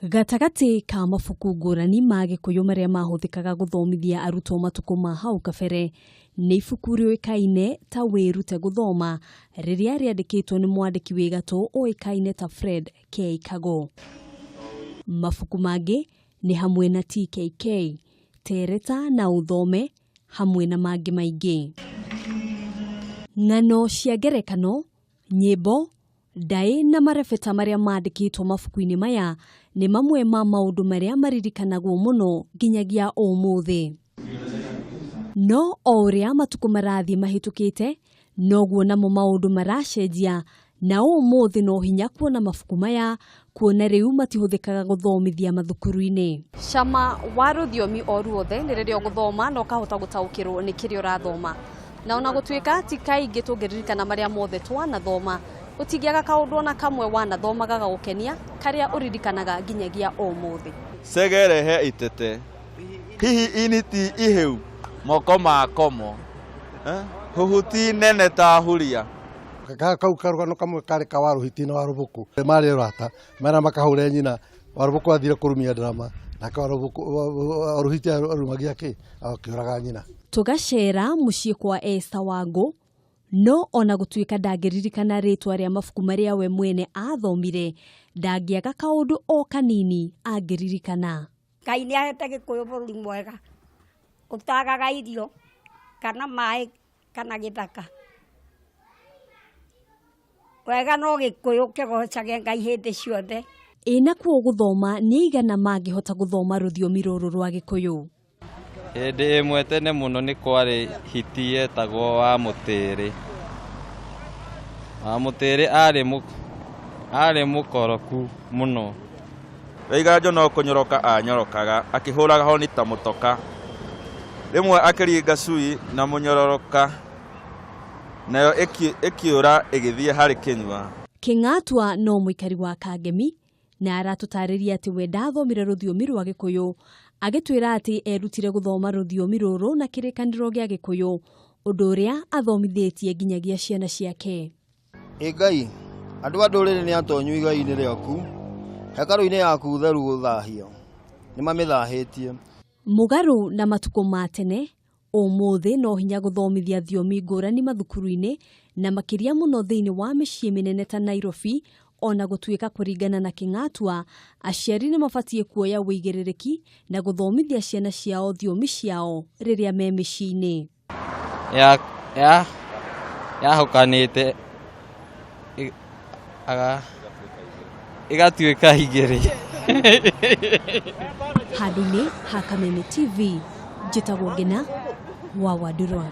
Gatagatĩ ka mabuku ngũrani ma Gĩkũyũ marĩa mahũthĩkaga gũthomithia arutwo matukũ ma hau kabere nĩ ibuku rĩũĩkaine ta Wĩrute Gũthoma rĩrĩa rĩandĩkĩtwo nĩ mwandĩki wĩ gatũ ũĩkaine ta Fred K. Kago. Mabuku mangĩ nĩ hamwe na TKK, Tereta na Ũthome hamwe na mangĩ maingĩ. Ng'ano cia ngerekano, nyĩmbo, ndaĩ na marebeta marĩa mandĩkĩtwo mabuku-inĩ maya nĩ mamwe ma maũndũ marĩa maririkanagwo mũno nginyagia ũmũthĩ. No o ũrĩa matukũ marathiĩ mahĩtũkĩte, noguo namo maũndũ maracenjia na ũmũthĩ no hinya kuona mabuku maya kuona rĩu matihũthĩkaga gũthomithia mathukuru-inĩ. Cama wa rũthiomi o ruothe nĩ rĩrĩa ũgũthoma na ũkahota gũtaũkĩrwo nĩ kĩrĩa ũrathoma. Na ona gũtuĩka ti kaingĩ tũngĩririkana marĩa mothe twanathoma, gũtingĩaga kaũndũ ona kamwe wanathoma gagagũkenia karĩa ũririkanaga nginyagia ũmũthĩ. Cegerehe itete hihi ini ti ihĩu moko ma komo huhuti nene ta huria. Kau karũgano kamwe karĩ ka Waruhiti na Warũbũkũ marĩ ũrata mera makahũre nyina. Warũbũkũ athire kũrumia ndarama nake Waruhiti arumagia kĩ akĩũraga nyina. Tũgacera mũciĩ kwa Esther Wangũ, no ona gũtuĩka ndangĩririkana rĩtwa rĩa mabuku marĩa we mwene athomire, ndangĩaga kaũndũ o kanini angĩririkana. Ngai nĩ ahete Gĩkũyũ bũrũri mwega ũtagaga irio kana maĩ kana gĩthaka. Wega no Gĩkũyũ kĩgocage Ngai hĩndĩ ciothe. Ĩ nakuo gũthoma nĩ aigana mangĩhota gũthoma rũthiomi rũrũ rwa Gĩkũyũ? Hĩndĩ ĩmwe tene mũno nĩ kwarĩ hiti yetagwo Wamũtĩrĩ. Wamũtĩrĩ arĩ mũkoroku mũno. Waiganjo no kũnyoroka anyorokaga akĩhũraga honi ta mũtoka. Rĩmwe akĩringa cui na mũnyororoka nayo ĩkĩũra ĩgĩthiĩ harĩ kĩnyua. Kĩng'atua no mũikari wa Kangemi na aratũtarĩria atĩ we ndathomire rũthiomi rwa Gĩkũyũ, agĩtwĩra atĩ erutire gũthoma rũthiomi rũrũ na kĩrĩkanĩro gĩa Gĩkũyũ, ũndũ ũrĩa athomithĩtie nginyagia ciana ciake. Ĩ Ngai, andũ a ndũrĩrĩ nĩ atonyu igai-inĩ rĩaku, hekarũ-inĩ yaku theru gũthahio, nĩmamĩthahĩtie. Mũgarũ na matukũ ma tene, ũmũthĩ no hinya gũthomithia thiomi ngũrani mathukuru-inĩ na makĩria mũno thĩinĩ wa mĩciĩ mĩnene ta Nairobi, ona gũtuĩka kũringana na Kĩng'atua, aciari nĩ mabatiĩ kuoya wĩigĩrĩrĩki na gũthomithia ciana ciao thiomi ciao rĩrĩa me mĩciĩ-inĩ. Yahũkanĩte ĩgatuĩka igĩrĩ. Handũ-inĩ ha Kameme TV, njĩtagwo Ngina wa Wandurwa.